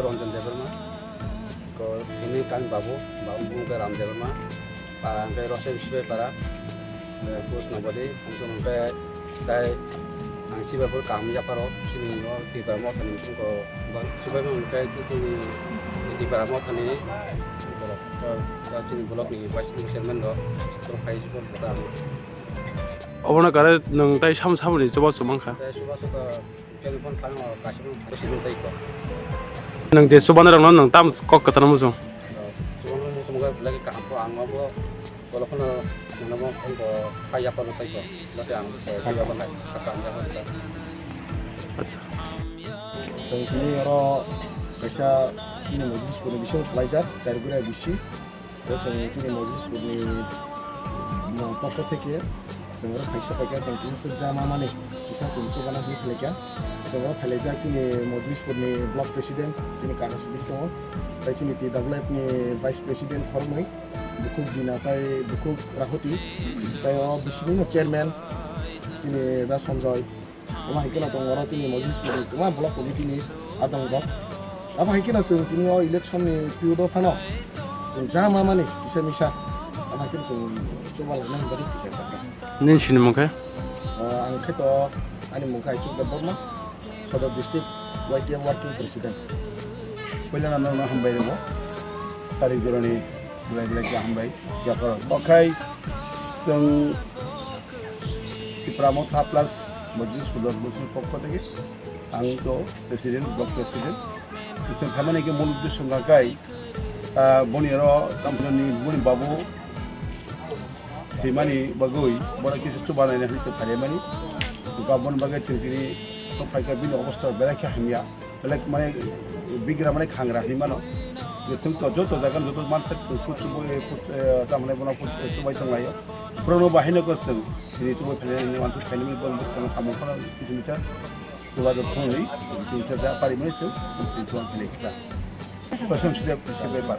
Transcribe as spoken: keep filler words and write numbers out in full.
Ranjan Debbarma, ko thini kan babu, babu bung ke Ram Debbarma, para hwnkhe Rosem Sibai para, eh, post Nobodi, hwnkhe hwnkhe tai ang Sibai pur kam yaparo, chini o Tipra Mothani bung ko, ba, Sibai mung hwnkhe chini Tipra Mothani, eh, chini block ni vice chairman rok, pro phai support kota ang. Obono kare nwng tai sam samani chubachu mankha. Tai chubachu ka Telephone khlai o kaisa phone khlai simi tai ko. Nwng je chubanai rokno nwng tam kok kwchangma muchung. Chubanai muchung khe belai kaham kho ang abo. Bolo phano nangno phone ko khai ya phano tai ko. Lote ang khai ya phano sakha ang ya phano. Acha. Chwng tini oro kaisa chini Mojlispur ni bising khlaijak, Chargura bisi. Bo chwng chini Mojlispur ni, mm, pokho theke chwng oro phaisa paikha, chwng kisa jama mani kisa chwng chubana hinwi phaikha. Chwng oro phailaijak chini Mojlispur ni block president chini Kaka Sudip tongo, tai chini T W F ni vice president khoroknwi, bukhuk Dina tai bukhuk Rahoti, tai o bisini no chairman chini Da Sanjoy. Omo hai kheno tongo oro chini Mojlispur ni kwbangma block committee ni adong rok. Abo hai kheno chwng tini o election ni period o phano chwng jama mani kisa misa. Abo hai kheno chwng chuba laina hinwi ticket rwkha. Nini sinimung khe? O, ang khe to ani mung khe Aichuk Debbarma, Sodor District Y T F Working President. Puila no norokno hambai rwo, sari jorani belai belai khe hambai yapharo. Okhai chwng Tipra Motha plus Mojlispur Sodor Mojlispur pokho theke ang to president, block president. Chwng phaimani khe mul uddesho wngkha khe, ah, boni oro tamsoni boni babu thwimani bagwi borok kisa chuba naina hinwi chwng phaimani. Wngkha boni bagwi chwng tini to phaikha bini obostha belai khe hamya. Belai mane bigra mane khangra hinwi mano. Je chwng to joto jaga joto mansak chwng kut chubui kut, eh, tamhinai bono kut, eh, chubai tonglaio. Borokno bahai no kwchwng tini chubai phainani wanthuk phainani borok bwskango samung phano kilometer, chuba joto thangwi kilometer da parimani chwng tini chuba phainai kisa. Bwswng sida kisa bepar.